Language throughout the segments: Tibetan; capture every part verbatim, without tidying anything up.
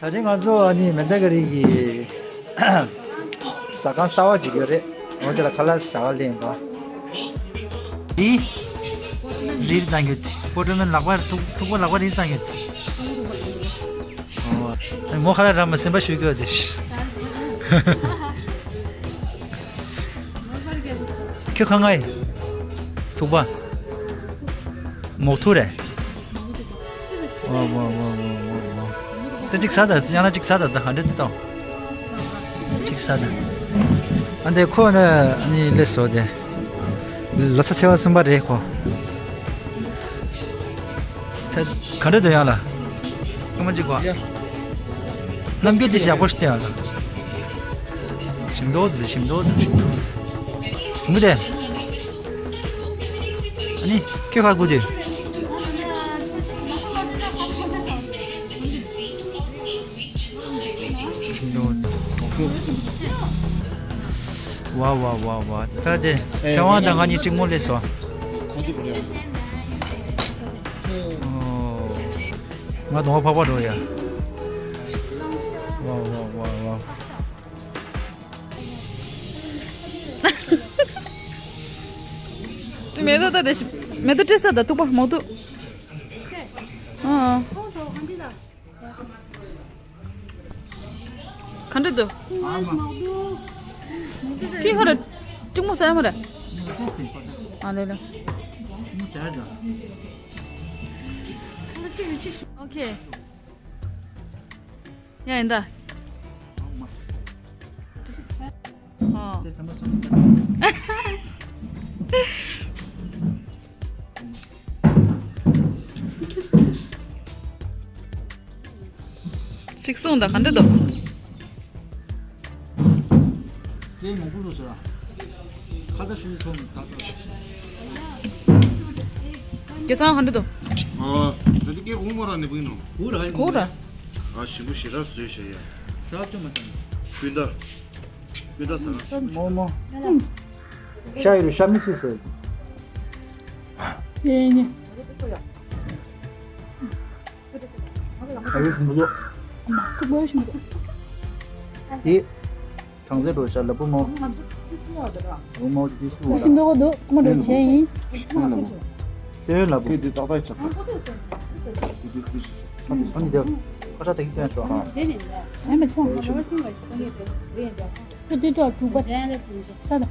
ད་རིང་ང་ཚོ་ཨ་ནི་མེ་མདའ་ག་རི་གི་ཟ་ཁང་གསར་པ་ཅིག་ཡོད་རེད། འོ་དེ་ལ་ཁ་ལག་ཟ་བ་ལེན་པ། འདི་རིལ་བཏང་རྒྱུ་དེ་སྤོ་ཏོ་མེན་ལག་པ་ཐུག་ཐུག་པ་ལག་པ་རིལ་བཏང་རྒྱུ་དེ། ཨོ། མོ་ཁ་ལག་ར་མ་སེམས་པ་ཞུ་རྒྱུ་དེ། ཁྱོད་ཁ་ངའི་ཐུག་པ་མོག་ཐུག་རེད། ཝ་ཝ་ཝ་ཝ་ཝ་ཝ། ད་གཅིག་ཟ་ད། ཡང་ན་གཅིག་ཟ་ད། ད་ཧ་འདྲེ་ད་ཏོ། གཅིག་ཟ་ད། ཨ་འདྲེ་ཁོ་ནི་ནི་ལས་བཟོ་དེ། ལོ་ས་ཚེ་བ་གསུམ་པ་རེད་ཁོ། ད་ག་འདྲེ་ད་ཡང་ལ། སྐར་མ་གཅིག་གོ། རྣམ་འགྱུར་དེ་ཞག་པོ་ཞིག་ཡང་ལ། ཞིམ་མདོག་དེ་ཞིམ་མདོག་དེ་ཞིམ་མདོག་དེ། མུ་དེ། ཨ་ནི་ཁྱོད་ཁ་ཁུ་དེ། ཝ་ཝ་ཝ་ཝ། ད་དེ་ཚེ་དབང་དང་ང་གཉིས་གཅིག་མོ་ལས་སོ། ང་གདོང་པ་ཕག་པ་འགྲོ་ཡ། ཝ་ཝ་ཝ་ཝ། མེ་ཏོག་ད་དེ་མེ་ཏོག་སྤྲད་ས་ད་ཐུག་པ་མོག་ཐུག་ཨ། ག་འདྲ་འདུག་ཁྱོད་ཧ་ར་གཅིག་མོ་ཟ་ཡ་མ་རེད། ཨ་ལེ་ལེ། ཨོ་ཁེ། ཡ་ཡིན་ད། ཨོ། གཅིག་གསུངས་དང་ག་འདྲ་འདུག་སེམས་མང་པོ་ལོ་ཟེར་ར། ཁ་ད་ཤུ་ཚོམ་ད་ད། སྐལ་བཟང་ག་འདྲ་འདུག་ཨ། ད་དེ་སྐད་གོང་མ་ར་ནས་བུ་ཡིན་ནོ། གོ་ར། གོ་ར། ཨ་ཞིམ་པོ་ཞེ་དྲག་བཟོས་ཤག་ཡ། ཟ་ཅོ་མ་ཐང་། ཀུན་ད། ཀུན་ད་ཟ་ན་ཞིམ་པོ་ཞེ་མོ་མོ། ཤ་ཡི་རུ་ཤ་མིག་སུ་ཟེར། ཡེ་ཉེ། ཨ་ཡོ་ཞིམ་པོ་ཡོད། ཨ་མ་ཁུ་བོ་ཞིམ་པོ། དེ། གྲང་ཚད་འགྲོ་ཤག་ལ་བུ་མོ། བུ་མོ་དེ་དུས་སུ་ཞིམ་པོ་འདུག་ཨ་མ་འགྲོ་བྱས་ཡིན། སོན་ལ་བུ། སོན་ལ་བུ། དེ་དུས་ཏག་ཏག་ཆགས་ཏེ། དེ་དུས་དུས་སུ་སོན་ལ་སོན་ལ་དེ། ཁ་ཤ་དེ་གི་སྟོན་ཤོག་ཨ། ཟ་མི་ཚང་། ཁ་དུས་ཏོག་དྲུག་པ། ས་ལ།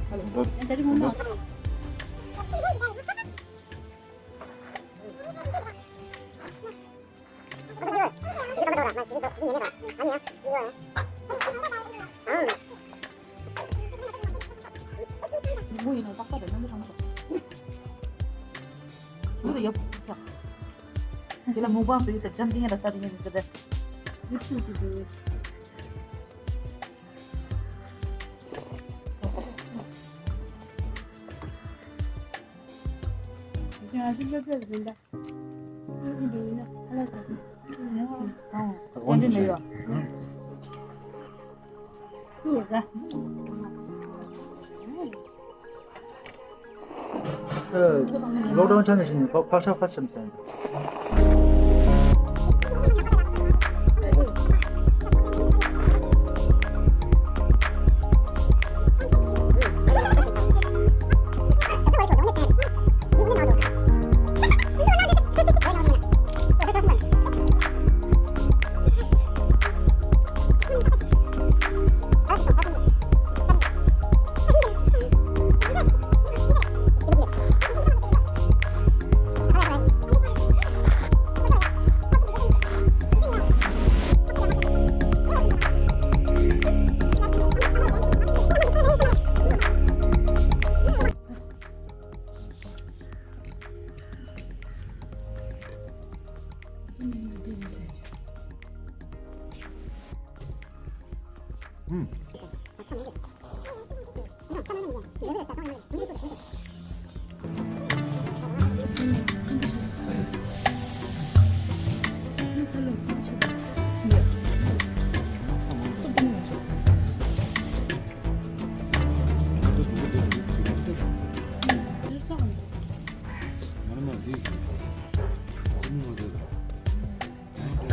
ལོག་ཌའོན་ཆ་ནས་བྱས་ནས་ཕག་ཕག་ཤ་ཕག་ཤ་མི་ཟ།